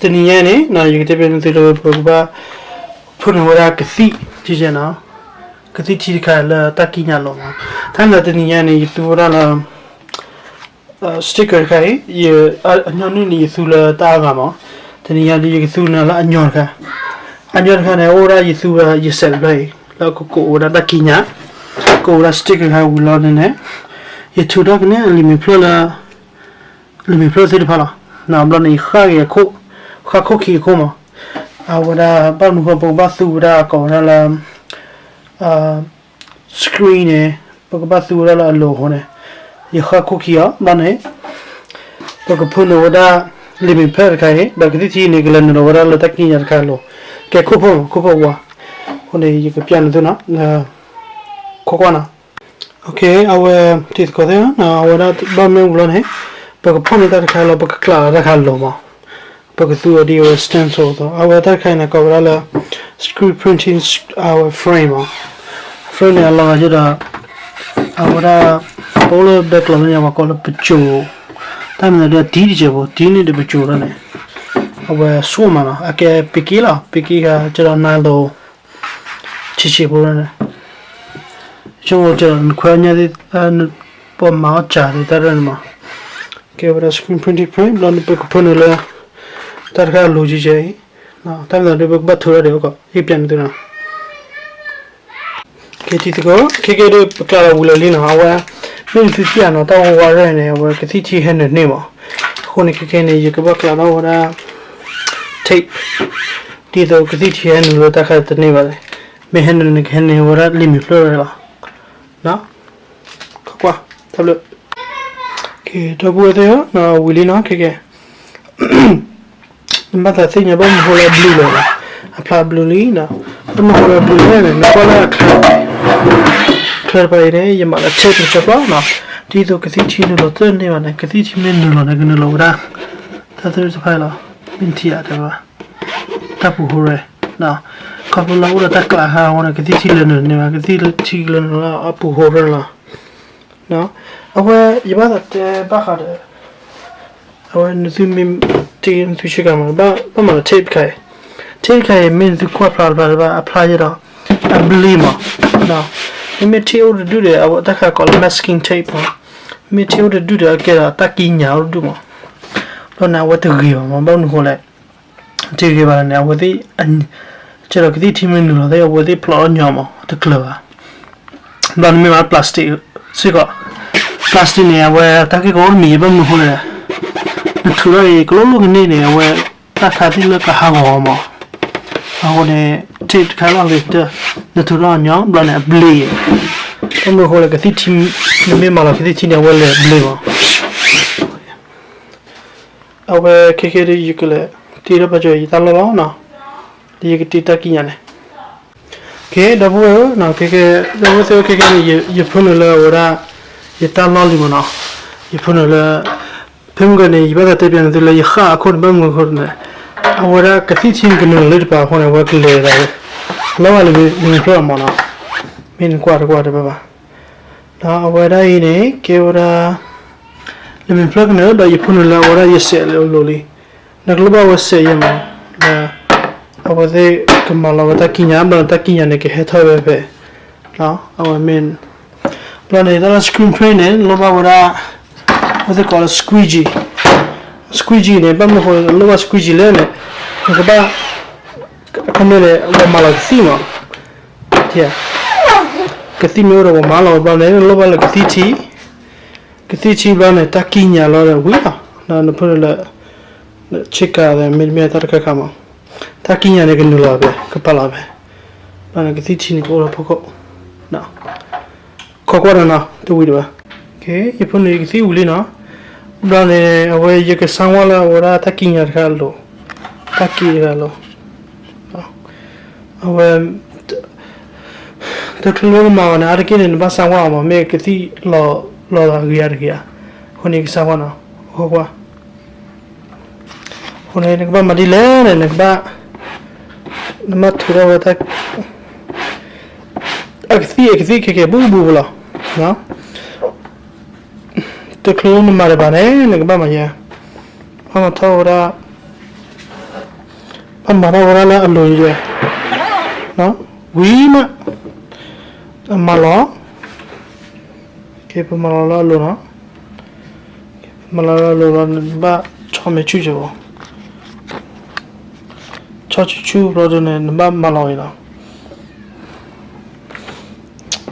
တနံၤညါန့ၣ် ယကတဲဘၣ်နသုလၢပကဘၣ် ဖုၣ်န့ၢ်ဝဲဒၣ်ကသံၣ်, ကသံၣ်ထံတခါလၢတၢ်ကံးညာ်လိၤမး. တၢ်မၤတနံၤညါန့ၣ် ယသူဝဲဒၣ်လၢ sticker တခါအံၤ, အညီနုၢ်န့ၣ် ယသူလၢတၢ်အါဂၤမး. တနံၤညါဒီး ယကသူနၤလၢအညီတခါ, အညီတခါန့ၣ် အိၣ်ဝဲဒၣ် ယသူဝဲဒၣ် ယစဲးတဖျၢၣ်အံၤ လၢအကကိးဝဲဒၣ်တၢ်ကံးညာ်, ကိးဝဲဒၣ် sticker တခါဝံၤလီၤန့ၣ်န့ၣ်, ယထုးထီၣ်ကန့ၢ်အလံာ်မဲာ်ဖျၢၣ်လၢ လံာ်မဲာ်ဖျၢၣ်သ့ၣ်တဖၣ်လီၤ. ဘျီန့ၣ် ယဃၣ်က့ၤအခိၣ်, ဃၣ်ခိၣ်ခံအခိၣ်မး. အဝဲဒၣ် ဘၣ်မနုၤဃိ ပကဘၣ်သူဝဲဒၣ် ကိးဝဲဒၣ်လၢ screen န့ၣ်, ပကဘၣ်သူဝဲဒၣ်လၢအလိၤအဃိန့ၣ်, ယဃၣ်ခိၣ်ခံအီၤ ဘျီန့ၣ် ပကဖုၣ်န့ၢ်ဝဲဒၣ် လံာ်မဲာ်ဖျၢၣ်တခါအံၤ, ဒီးကသံၣ်ထံန့ၣ် ကလဲၤနုာ်လီၤဝဲဒၣ်လၢတၢ်ကံးညာ်တခါအလိၤ, ကဲခိၣ်ဖိ, ခိၣ်ဖိဝါ, အဃိန့ၣ် ယကပျၢ်နသုနီၤ, လၢ ခိၣ်ကွၢ်နီၤ. အဝဲ တံၤသကိးသ့ၣ်ဧၢ, အဝဲဒၣ်ဘၣ်မနုၤအဃိလဲၣ်န့ၣ်, ပကဖုၣ်န့ၢ်တၢ်တခါအံၤလီၤ ပကကျးလီၤတၢ်တခါအလိၤမး. ပကသူအီၤဒ်အဝဲ stencil အသိး, အဝဲတၢ်တခါအံၤန့ၣ် ကိးဝဲဒၣ်လၢ screen printing အဝဲ frame မး. frame န့ၣ် အလီၤဂာ်ယဲဒီး အဝဲဒၣ် ပအိၣ်လၢဘဲကျိၤလၢညါ ပှၤကိးလၢပစိၤ, တၢ်မနုၤဒ်အတံၤတစဲးဖိ, တံၤန့ၣ်ဒီးပစိၤဒၣ်န့ၣ်, အဝဲဆိၣ်မးနီၤ, အကဲပံက့လီၤ, ပံက့ခါ ကဲဒီး nylon ဆံးဆံးဖိဒၣ်န့ၣ်, ဆိကမိၣ်ကဲဒီး နခွဲးညါသ့ၣ်, ပှၤမၤအီၣ်စၢ်သ့ၣ်တဖၣ်န့ၣ်မး. ကဲဝဲဒၣ် screen printing print ဘျီန့ၣ် ပကဖုၣ်နုာ်လၢ တၢ်တခါအလိၤကဲကဲအံၤ, တၢ်မနုၤဒ်ပကဘၣ်ထုးထီၣ်ဒံးအီၤကီး ယကပျၢ်နသုနီၤ. ကဲတံၤသကိး, ခဲကဲဒ်ပကျးလီၤဝံၤလၢာ်လံနီၤ, အဝဲ မ့ၢ်နသုသ့ၣ်ညါနီၤ တၢ်ဝါဝါရဲၣ်န့ၣ် အဝဲကသံၣ်ထံဟဲနုာ်န့ၢ်မး. အဃိန့ၣ် ခဲကဲန့ၣ် ယကဘၣ်ကျးထီၣ်ဝဲဒၣ် tape, ဒ်သိးကသံၣ်ထံဟဲနုာ်လၢတၢ်ခါတန့ၢ်ဘၣ်န့ၣ်, မ့ၢ်ဟဲနုာ်န့ၣ် ကဟဲနုာ်ဝဲဒၣ်လံာ်မဲာ်ဖျၢၣ်ဝဲလီၤ. ကွၢ်ကွၢ်, တၢ်ဘျုး. ကဲ ဒီပုၢ်ဝဲၢ်သ့ၣ်ဧၢ, ဝံၤလံနီၤ ခဲကဲ နဘၣ်သးသ့ၣ်ညါဘၣ်မနုၤဃိလၢအဘျုးလဲၣ်, အဖျါအဘျုးလံနီၤ. ဘၣ်မနုၤဃိလၢအဘျုးလဲၣ်န့ၣ် နကွၢ်လၢအချၢ, ချၢတဖၣ်အံၤန့ၣ် ယမၤလၢ tape တကၠီနီၤ, ဒ်သိးကသံၣ်ထံနုာ်လီၤတန့ၢ်ဘၣ်န့ၣ်, ကသံၣ်ထံမ့ၢ်နုာ်လီၤန့ၣ် ကနုာ်လီၤဝဲဒၣ် တၢ်သ့ၣ်တဖၣ်အံၤလီၤ. မ့ၢ်နထံၣ်ဧါတဲဘၣ်, တၢ်ပူၤဟိရဲၣ်, ခီဖျိလၢအအိၣ်ဒီးတၢ်ကျးခါအဃိန့ၣ် ကသံၣ်ထံလဲၤနုာ်န့ၢ်ဘၣ်, ကသံၣ်ထံကလဲၤနုာ်လၢအပူၤဟိရဲၣ်လီၤ. အဝဲ ယဘၣ်သးတဲဘၣ်ဃးဒီး အဝဲနသုမ့ၢ်တ့ နသုဆ့ကၤမး ဘၣ်မၤလၢ tape တခါအံၤ, tape တခါအံၤ မ့ၢ်နသုကွၢ်ဖျါတဖျါတဘၣ် အဖျါယဲဒီး အဘျ့မး, မ့မ့ၢ်ထံၣ်အိၣ်တဒူၣ်ဒီး အဝဲတၢ်ခါကိးလၢ masking tape မး, မ့ၢ်ထံၣ်အိၣ်တဒူၣ်ဒီး အကဲဒီးတၢ်ကံးညာ်အိၣ်တဒူၣ်မး, ဘျီန့ၣ် အဝဲတဂ့ၤဘၣ်မး ဘၣ်မနုၤဃိလဲၣ်, တဂ့ၤဘၣ်န့ၣ် အဝဲသ့ၣ် ကဲဒီးကသံၣ်ထံမ့ၢ်နုာ်လီၤသ့ၣ် အဝဲသ့ၣ်ဖျိးထီၣ်ညီမး တကျၢၤဘၣ်. ဘျီန့ၣ်မ့ၢ်မး plastic စ့ၢ်ကီး, plastic န့ၣ် အဝဲတၢ်ဂ့ၢ်ကီအိၣ်တမံၤ ဘၣ်မနုၤဃိလဲၣ်, နထုးထီၣ်အံၤ ကလိၣ်လိၣ်ကန့ၢ်န့ၣ် အဝဲ တၢ်ခါသ့ၣ်လၢကဟးဂီၤမး, အဃိန့ၣ် tape တခါလီၤဂ့ၤကတၢၢ်, နထုးထီၣ်အညီ ဘျီန့ၣ် အဘျ့, ဘၣ်မနုၤဃိလဲၣ် ကသံၣ်ထံ, နမ့ၢ်မၤလီၤကသံၣ်ထံန့ၣ် အဝဲလဲၤဘျ့မး. အဝဲခဲကဲဒ် ယကလဲၤတ့ထီၣ်ပာ်စၢၤယတၢ်လီၢ်လီၤနီၤ, ဒ်ယကတ့တၢ်ကံးညာ်န့ၣ်. ကဲ ဒီပုၢ်ဝဲၢ်ဧၢ, ခဲကဲ ဒီပုၢ်ဝဲၢ်သ့ၣ်ဧၢ ခဲကဲန့ၣ် ယဖုၣ်နုာ်လၢအဝဲဒၣ် ယတၢ်လီၢ်လံမးနီၤ, ယဖုၣ်နုာ်လၢ ဖဲမုၢ်ဂီၤန့ၣ် ယဘၣ်သးတဲပျးနသုလၢယဃၣ်အခိၣ်န့ၣ် ဘၣ်မနုၤအဃိန့ၣ် အဝဲဒၣ်ကသံၣ်ထံကနုာ်လၢတပၤအဃိန့ၣ် အဝဲကလဲၤဒၣ်ဝဲ လီၤဂာ်လၢမ့ၢ်ဖျိအမးနီၤ, မ့ၢ်နကွၢ်တကွၢ်တဘၣ်ဘၣ်. ဒီးအဝဲဒၣ်အံၤန့ၣ် ကဲဝဲဒၣ် လၢမ့ၢ်ဖျိကနၢၤ ဒီးယဖုၣ်နုာ်လၢအဝဲဒၣ်ယစဲးလၢအလိၤလံ, နကလိၣ်ဘၣ်ဝဲစဲးယဲၢ်မး, ဒီး အဝဲသ့ၣ်ကမၤလီၤဝဲတၢ်ကံးညာ် ဘျီန့ၣ် တၢ်ကံးညာ်န့ၣ်ကဟဲထီၣ်ဝဲဖဲ အဝဲမ့ၢ် ဘျီန့ၣ် တၢ်လၢ screen print န့ၣ် လိၣ်ဘၣ်ဝဲဒၣ် အဝဲသ့ၣ်ကိးလၢ squeegee, squeegee န့ၣ် ဘၣ်မနုၤအဃိလိၣ်ဘၣ် squeegee လဲၣ်န့ၣ် နကဘၣ် အခီပညီန့ၣ် ပှၤမၤလီၤကသံၣ်မး, ကသံၣ်မ့ၢ်အိၣ်ဒီးပှၤမၤလီၤ ဘျီန့ၣ် နလိၣ်ဘၣ်လၢကသံၣ်ထံ, ကသံၣ်ထံဘျီန့ၣ် တၢ်ကံးညာ်လီၤဒီးဝံၤလီၤ, နဖုၣ်လၢ ဆ့ကၤမ့တမ့ၢ်တၢ်တခါခါမး, တၢ်ကံးညာ်န့ၣ်ကနုာ်လီၤဖဲ ကပာ်လီၤဖဲ, ဘျီန့ၣ်ကသံၣ်ထံန့ၣ်ကအိၣ်လၢဖီခိၣ်, ခိးကွၢ်ဒီးနီၤ တဝံၤဒံးဘၣ်. ယဖုၣ်န့ၣ် ယကသံၣ်ဝံၤလံနီၤ, ဘျီန့ၣ် အဝဲယကစၢ်ဝါလၢအဝဲဒၣ်တၢ်ကံးညာ်တခါအလိၤ, တၢ်ကံးတခါအလိၤ အဝဲ တချုးလၢနမၤအီၤန့ၣ် အါတက့ၢ်န့ၣ် နဘၣ်စၢ်ဝါအီၤမး မ့ၢ်ကသံၣ်လီၤလီၤသးဂ့ၤအါတဂ့ၤဧါ, အဃိန့ၣ် ယကစၢ်ဝါနီၤ, အဃိကွၢ်, အဃိန့ၣ် နကဘၣ်မၤဒ်လဲၣ်န့ၣ် နကဘၣ် နဘၣ်ထုးထီၣ်ဝဲတၢ် အကသံၣ်အကသံၣ်ခဲကဲဘူးဘူးလီၤ, တချုးလၢနမၤတဘၣ်န့ၣ် နကဘၣ်မၤယဲ, ဘၣ်မၤထီၣ်ဝဲဒၣ် ဘၣ်မၤထီၣ်ဝဲဒၣ်လၢအလိၤယဲ, ဝံၤမး, မၤလီၤ, ပမၤလီၤလၢအလိၤနီၤ, မၤလီၤလၢအလိၤလီၤ နဘၣ်ဆီမ့ၢ်ဆူၣ်ကဲးဘၣ်, ဆီဆူၣ်ဆူၣ်ဘျီဒုန့ၣ် နဘၣ်မၤလီၤအံၤလီၤ,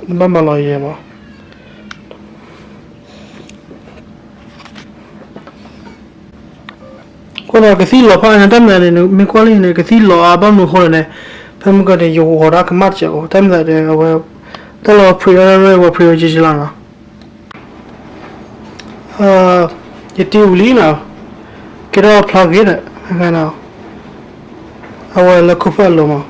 နဘၣ်မၤလီၤယဲလီၤ. အဃိဒီးကသံၣ်လီၤဖးန့ၣ် တၢ်မၤန့ၣ် မ့ၢ်ကွၢ်လံန့ၣ် ကသံၣ်လီၤအါဘၣ်မနုၤအဃိလဲၣ်န့ၣ်, ဖဲမုၢ်ကီၢ်န့ၣ် ယဂီၤဒၣ်ကမၣ်တစဲးအိၣ် တၢ်မၤဒီးအဝဲ, တၢ်လီၤ pre order ဝဲ pre order ကလီၤနီၤ, ယတ့ဝံၤလံနီၤ, ကဲထီၣ်ဖျါဂ့ၤဒီး, အဝဲလၢခိၣ်ဖၢၣ်အလိၤမး,